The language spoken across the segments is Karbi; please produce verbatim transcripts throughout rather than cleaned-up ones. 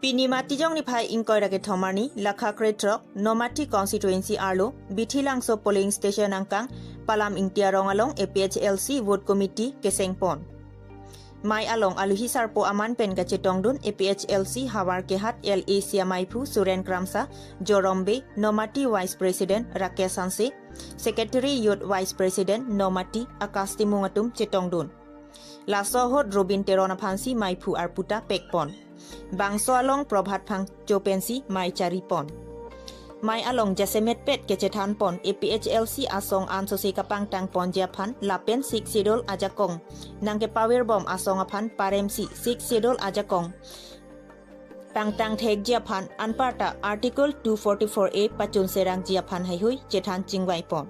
Pini Matijong niphai ingkoi ra kethom arni, lakha krethrok, Nomati constituency arlo, Bithilangso polling station angkang, Palam Ingti arong along A P H L C vote committee kesengpon. Mei along aluhi sarpo aman pen kachetongdun A P H L C havar kehat L A C amaiphu Suren Kramsa, Jorom Bey, Nomati Vice President Rakesh Hanse, Secretary Youth Vice President Nomati Akash Timung atum chetongdun. Laso ahut Robin Teron aphansi maiphu arpu ta pekpon. Bangso along Prabhat Phangcho pensi mei charipon. Mei along jasemet pet kechethanpon A P H L C asong ansose kapangtangponji aphan lapen Sixth Schedule ajakong nangkepavirbom asong aphan paremsi Sixth Schedule ajakong pangtang thekji aphan anparta Article two forty-four A pachun serangji aphan haihui chethan chingvaipon.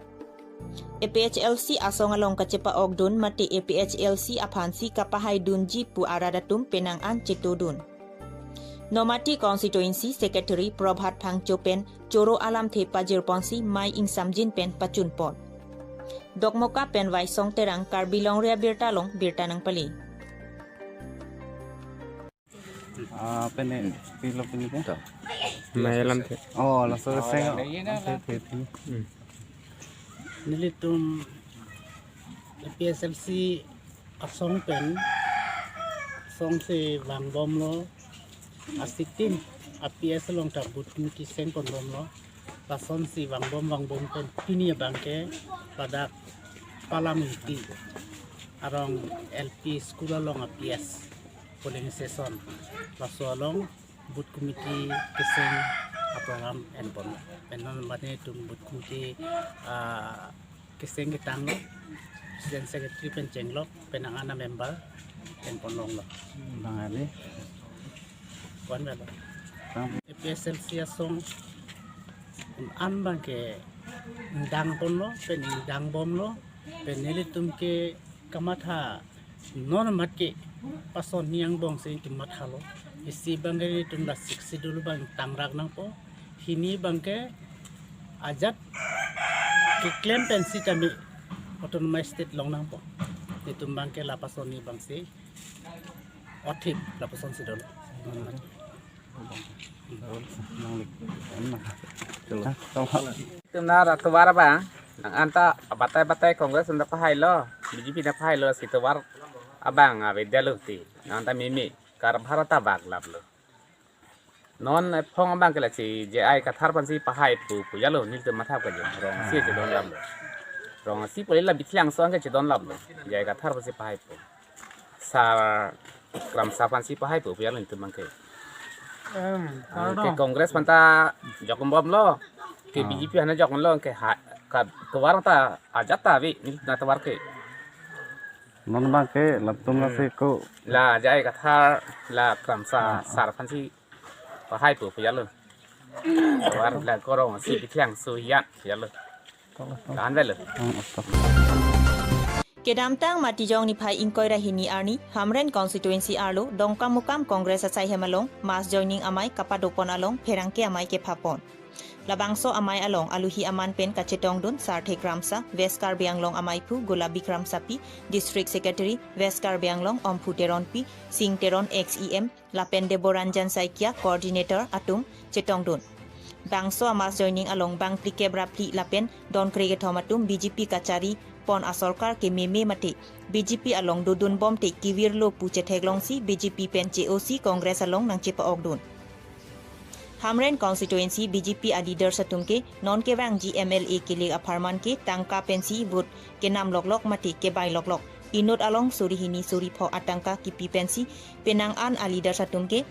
A P H L C asong along kachepa-okdun mate A P H L C aphansi kapahaidunji pu arat atum penang an chetodun. Nomati constituency secretary Prabhat Phangcho pen choro alamthe pajirponsi mei ingsamjin pen pachunpon. Dokmoka pen Vaisong Terang, Karbi Longri Abirta along birta nangpale. Ah, pene, pilo pene te? Mei alamthe. Oh, laso keseng. Thank you, thank you. Hmm. Nelitum A P H L C asong pen, asongsi vangbomlo, asitin A P S along ta booth committee sengponbomlo, lasonsi vangbom vangbom pen pini abangke ladak Palam Ingti arong L P school along A P S polling station, laso along booth committee keseng aprogram enpon. Pen non mane tum booth committee, ah, keseng ketanglo, president secretary pen chenglok, penang an amember enpon longlo. Bang ali. Kuan belo. Bang. A P H L C asong an abangke ingdangponlo, pen ingdangbomlo, pen nelitum ke kamatha non amat ke pason ni angbongsi itum mathalo. Isi abangke itum la Sixth Schedule abang tangrak nangpo. Hini abangke ajat keklem pen sitame autonomous state long nangpo. Itum abangke lapuson ni abangsi othip lapusonsi dolo. Itum nar atovar abang, nang anta batai batai Congress anta pahailo, B J P anta pahailo, si tovar abang avedetlo ti, nang anta mimi, karbhar ta bak laplo. Non ephong abangke lasi J I Kathar aphansi pahai pu, pu jalo, nelitum mathap kajo, rong si chedon laplo. Rong si poli la Bithilangso anke chedon laplo, J I Kathar aphansi pahai pu. Sar Kramsa aphansi pahai pu, pu jalo nelitum abangke. Em, ah, ke kardom. Congress aphanta jokbomlo. Ke, ah, B J P aphanta jokbomlo, ke ha, ka, tovar ta ajat ta ave, nelitum atovar ke. Non abangke latum, hmm, lasi ko. La J I Kathar, la Kramsa, ah, ah, sar aphansi pahai pu, pu jalo. Tovar la korong si Bithilangso yan, pu jalo. Tahan velo. Hmm, oke. Kedamtang Matijong niphai ingkoi ra hini arni, Hamren constituency arlo, Dongkamukam Congress asaihem along, mass joining amei kapadopon along, pherangke amei kephapon. Labangso amei along, aluhi aman pen kachetongdun, Sarthe Kramsa, West Karbi Anglong amaiphu, Gulabi Kramsapi, District Secretary, West Karbi Anglong, Omphu Teronpi, Sing Teron, ex E M, lapen Deboranjan Saikia, Coordinator atum chetongdun. Bangso amass joining along bang phlikep ra phli lapen don krekethom atum B J P kacharipon asorkar ke meme mate B J P along dodunbom te kevirlo pu chetheklongsi B J P pen che-osi Congress along nangchepa-okdun. Hamren constituency B J P aleaders atum ke non kevangji M L A kelek apharman ke tangka pensi vote kenam loklok mate kebai loklok. Inut along suri hini suri pho atangka kipi pensi penang an aleaders atum ke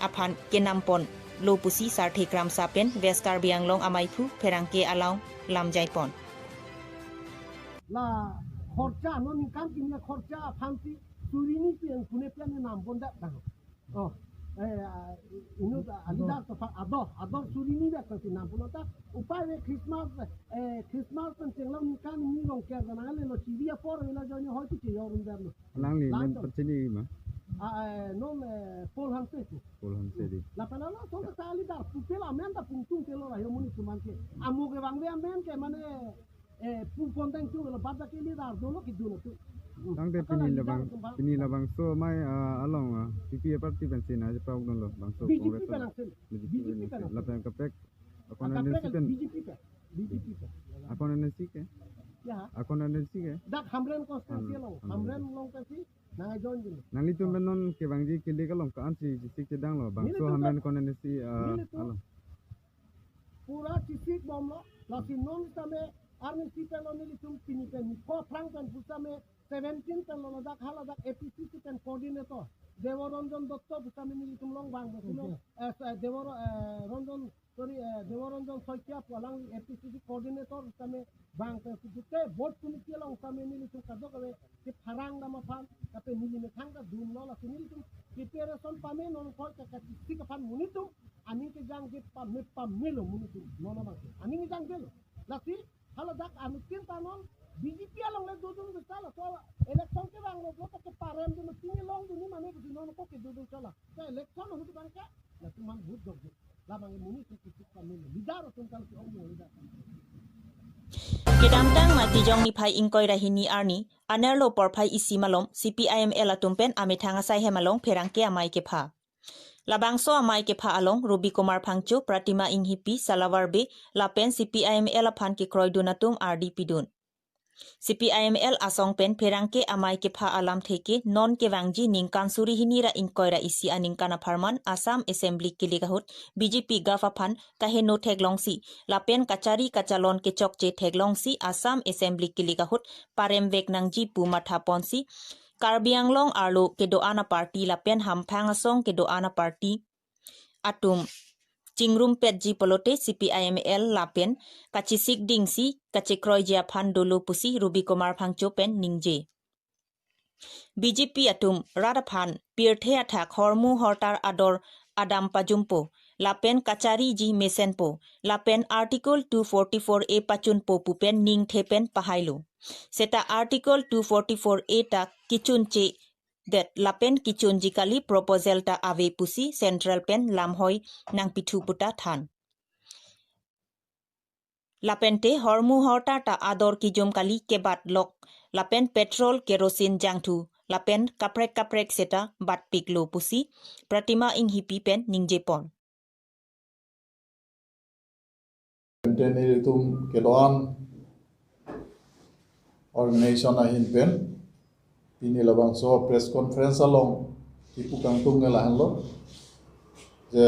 aphan kenamponlo pusi Sarthe Kramsa pen West Karbi Anglong amaiphu pherangke along lamjaipon. La khorcha, non ningkan kimi akhorcha aphansi suri ni pen pune pen nampon dak dah. Oh, eh, ah, inut, ah, aleader to pa ador, ador suri ni dak si nampon ta. Upai ave Christmas, eh, Christmas pen chenglong ningkan ni rong ker na le lo, chibi apor ave la join hoi tu che yor un der lo. Nangli la men to. Pachini ma? Ah, eh, non, eh, Paul Hanse tu. Paul Hanse di. Lapen la song ta aleader, pupel amen ta pungtung telo ra yo muni suman ke. Amo kevangve amen ke mane, eh, pu pontang tu lo, bad ke aleader dolo kedun tu. Tangte pini labang, pini labangso amei, ah, along, ah, P P A party pensi nangpaok dunlo, bangso B J P Congress pen along. Nangsin. B J P pen nangsin. Lapen kaprek, akon N S C pen. B J P pen. B J P pen. Akon N S C ke? Ya. Akon N S C ke? Dak Hamren constituency along. Hamren. Hamren along pensi nangjoin dunlo. Nanglitum pen non kevangji kili along ko-ansi chesik chedanglo, bangso nelitum Hamren pen, kon N S C, ah, nelitum along. Pura chesik bomlo, lasi non sitame arni si pen lo nelitum pini pen, ko phrang pen pusitame seventeen pen lo ladak haladak A P C C pen coordinator, Devoranjan Dutta pusitame nelitum along vangpo pulo. Okay. Eh, sa-, Devor-, eh, Ranjan, sorry, eh, Devoranjan Saikia pu alangli A P C C coordinator sitame vangpo pulote vote committee along sitame nelitum kadokave kepharang dam aphan, kape neli methang ta dunlo, lasi nelitum preparation pame non koi ka kachesik aphan monit atum aning kejangje pame pamelo monit atum non abangke aning kejangje lo. Lasi haladak anuttin ta non B J P along le dodun besa, laso election kevanglo, lo ta keparem dun, pini longdun ni mane pusi non ko kedodun chala. Ke election ahut abangke, lasi man vote dok. Labang monit atum kechesik pamelo. Leader atum kal si ong leader. Kedamtang Matijong niphai ingkoi ra hini arni, anerlo porphai isi malom, C P I M L atum pen amethang asai hem along pherangke amei kepha. Labangso amei kepha along Ruby Kumar Phangcho, Pratima Inghipi, Salavar Bey, lapen C P I M L aphan kekroidun atum ardi pidun. C P I M L asong pen pherangke amei kepha alamthe ke non kevangji ningkan suri hini ra ingkoi ra isi aningkan apharman Assam Assembly kilik ahut B J P gov aphan kaheno theklongsi lapen kachari kachalon kechokche theklongsi Assam Assembly kilik ahut paremvek nangji pu mathaponsi Karbi Anglong arlo kedo-an aparty lapen hamphang asong kedo-an aparty atum chingrumpetji pulote C P I M L lapen kachesik dingsi kachekroiji aphan dolo pusi Ruby Kumar Phangcho pen ningje. B J P atum rat aphan pirthe athak hormu hortar ador adam pajumpo lapen kachariji mesenpo lapen Article two forty-four A pachunpo pu pen ningthe pen pahailo. Seta Article two forty-four A ta kechunche det lapen kechunji kali, proposal ta ave pusi Central pen lamhoi nangpithu puta than. Lapente hormu hortar ta ador kijum kali, kebat lok lapen petrol kerosene jangthu lapen kaprek kaprek seta batpiklo pusi Pratima Inghipi pen ningjepon. Tangte nelitum kedo-an organization ahin pen pini labangso press conference along kipu kangtung ke lahenlo je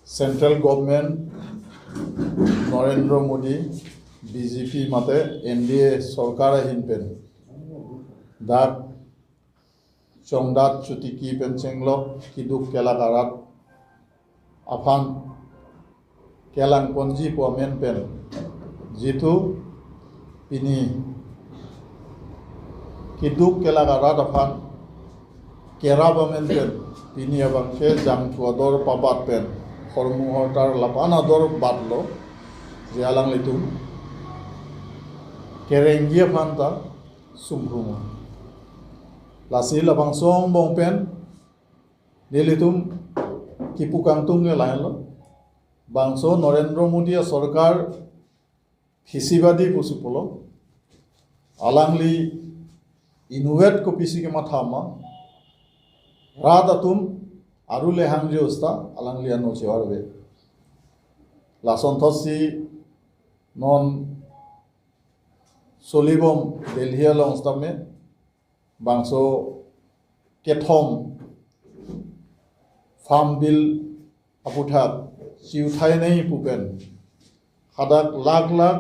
central government Narendra Modi B J P mate N D A sorkar ahin pen dak chongdat chotiki pen chenglok keduk kelak arat aphan kelang ponji pu amen pen, jitu pini keduk kelak arat aphan kerap amen pen pini abangke jangthu ador pabat pen hormu hortar lapu-an ador batlo, je alanglitum kerengji aphan ta sumrung. Lasi labangso angbong pen nelitum kipu kangtung ke lahenlo. Bangso Narendra Modi asorkar phisibadi pusi pulo. Alangli inutvet kopisi kematha ma, rat atum aru le hangjo seta alangli ano chevarve. Lasonthotsi non solibom Delhi along sitame bangso kethom Farm Bill aputhak chiuthai nangji pu pen hadak lak lak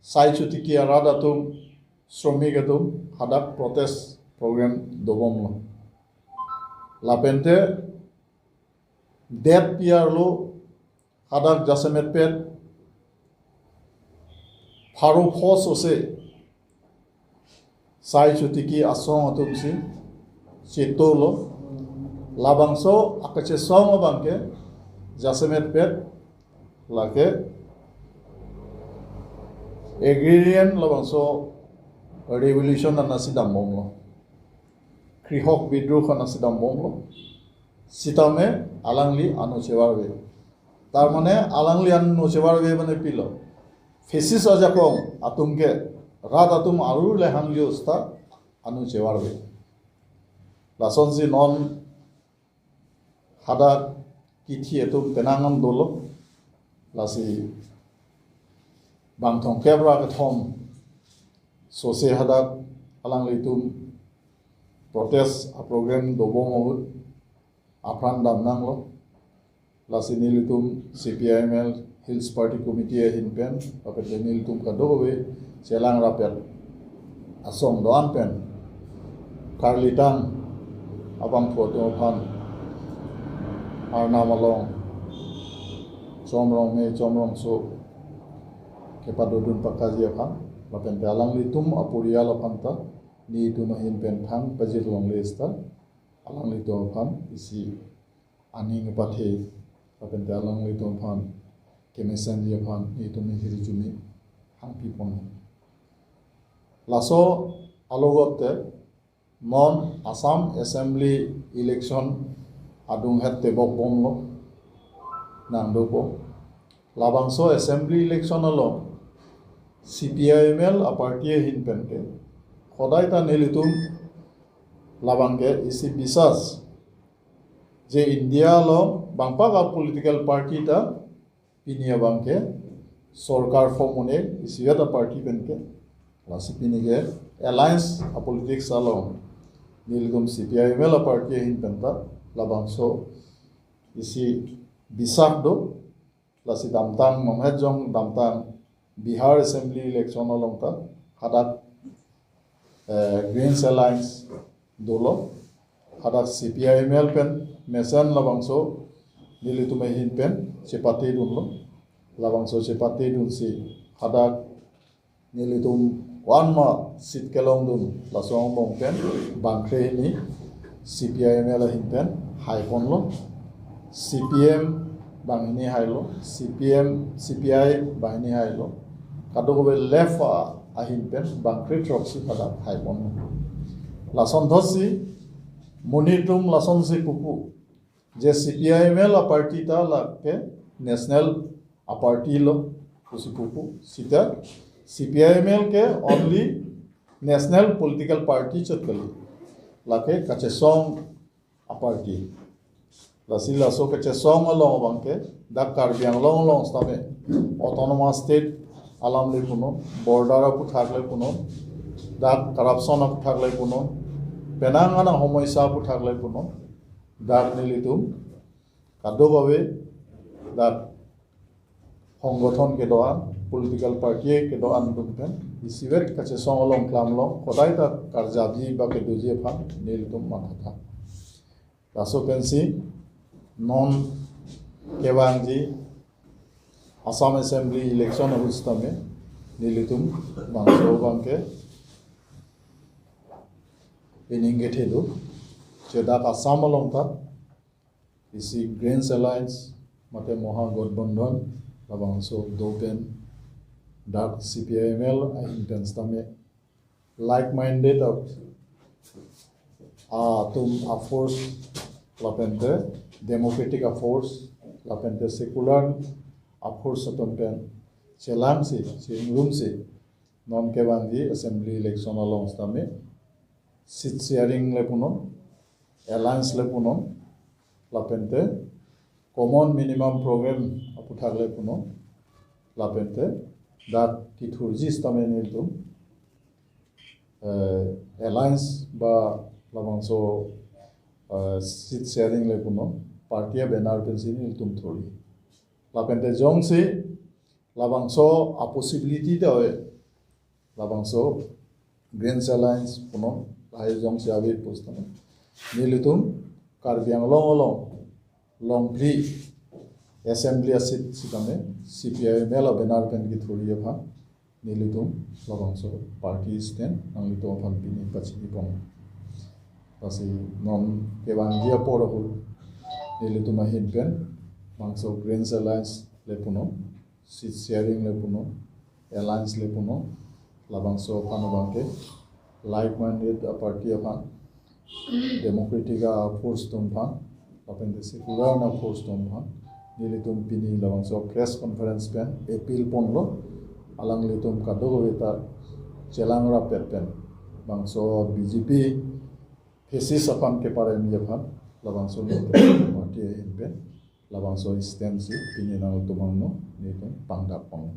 sai chotiki arat atum, shromik atum hadak protest program dobomlo. Lapente det P R lo hadak jasemet pet pharo phos ose sai chotiki asong atum si chetolo. Labangso akachesong abangke jasemet pet lake agrarian labangso revolution anatsi dambomlo. Krihok bidroh anatsi dambomlo. Sitame alangli ano chevarve. Tar mane alangli ano chevarve mane pilo, fascist ajakong atum ke rat atum aru le hangjo seta anu chevarve. Lasonsi non hadak kithi atum penang an dolo. Lasi bang thomkep ra kethom sose hadak alanglitum protest a program dobom ahut apran damnanglo. Lasi nelitum C P I M L Hills Party Committee ahin pen, lapen nelitum kadokave chelang rapet asong do-an pen karlitang abangphu atum aphan Arnam along chomrong me chomrong so kepadodun pakaji aphan, lapen te alanglitum aporial aphan ta nelitum ahin pen thang pajir longle seta alanglitum aphan isi aning pathe, lapen te alanglitum aphan kemesenji aphan nelitum hiri chumi hangpi pon. Laso alogot te non Assam Assembly election adung het tebok bomlo nangdopo. Labangso Assembly election along C P I M L a party ahin pen ke hodai ta nelitum labang ke isi bisas je India along bangpak a political party ta pini abang ke sorkar form un-e isivet a party pen ke. Lasi pini ke alliance a politics along nelitum C P I M L a party ahin pen ta labangso isi bisas do. Lasi damtang, nomhet jong damtang Bihar Assembly election along ta hadak eh, Greens Alliance dolo, hadak C P I M L pen mesen labangso nelitum ahin pen chepate dunlo. Labangso chepate dunsi hadak nelitum ko-an ma seat kelong dun laso angbong pen bangkre hini C P I M L ahin pen hai ponlo. C P M banghini hailo, C P M, C P I banghini hailo. Kadokave left a ahin pen bangkre throksi pada hai ponlo. Lasonthotsi monit atum lasonsi pupu je C P I M L a party ta lake national a party lo pusi pupu. Seta C P I M L ke only national political party chot kali. Lake kachesong a party. Lasi laso kachesong along abang ke dak Karbi Anglong along sitame autonomous state alam le punon, border aphuthak le punon, dak corruption aphuthak le punon, penang ana homoisa aphuthak le punon, dak nelitum kadokave dak honggothon kedo-an, political party kedo-an atum pen isivet kachesong along klam along hodai ta karjapji ba kedoji aphan nelitum mathatha. Laso pensi non kevangji Assam Assembly election ahut sitame nelitum bangso abang ke pining kethe do, je dak Assam along ta isi Greens Alliance mate Maha Gathbandhan labangso do pen dak C P I M L ahin pen sitame like minded of atum a force, lapen te democratic a force, lapen te secular a force atum pen chelangsi, chengrumsi non kevangji Assembly election along sitame seat sharing le punon, alliance le punon, lapen te common minimum program aphuthak le punon, lapen te dak kethurji sitame nelitum eh, alliance ba labangso eh, seat sharing le punon, party a banner pensi nelitum thurji. Lapen te jongsi labangso a possibility ta ave, labangso Greens Alliance punon, lahai jongsi ave pusitame nelitum Karbi Anglong along Longphli Assembly a seat sitame C P I M L a banner pen kethurji aphan nelitum labangso party stand nanglitum aphan pini pachini pon. Lasi non kevangji apor ahut nelitum ahin pen bangso Greens Alliance le punon, seat sharing le punon, alliance le punon, labangso aphan abang ke like minded a party aphan, democratic a force atum aphan, lapen te secular a force atum aphan nelitum pini labangso press conference pen appeal ponlo, alanglitum kadokave ta chelang rapet pen bangso B J P thesis aphan keparemji aphan labangso nelitum party ahin pen labangso stand si pini nangtum angno nelitum pangdap pon.